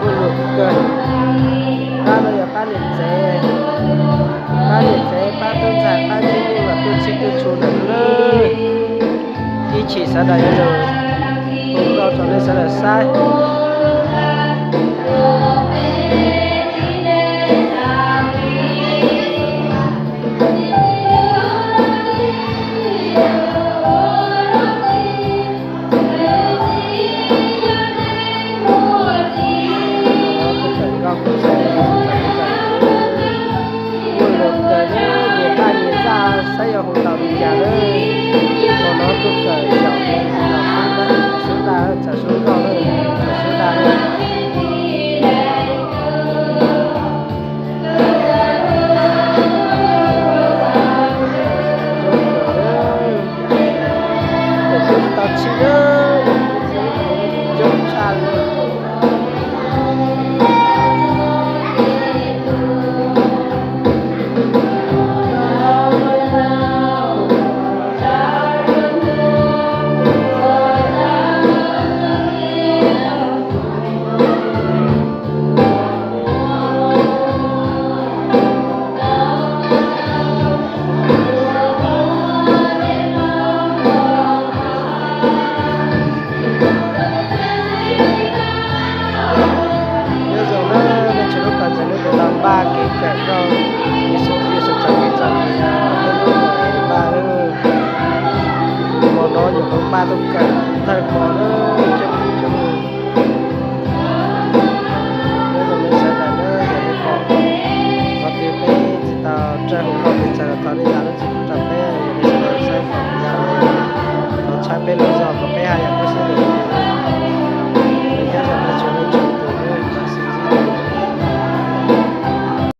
Muaj lus kawg. Pab no yog pab niam tsev, pab niam tsev, pab tub ntxhais, pab txiv neej los tuaj txhij tuaj txhua ntawm lawm. Ib chim sawv daws yuav los hu nkauj rau nej sawv daws saib. Muaj lus kawg, nyias paj nyias zaj saib yuav hu tau li cas lawm. Hmo no kuj kawm xyaum, xub ntaj, txawm xub nkauj, txawm xub ntaj lawm. Tau txhij lawm, coob tshaj li. Nyob zoo na, nej tsoom Hmoob txhua tus, nej puas tau npaj kev kawm rau Yexus Khetos txoj kev txom nyem, nej lub neej npaj lawm? Hmo no nyuam qhuav npaj tuaj kawm.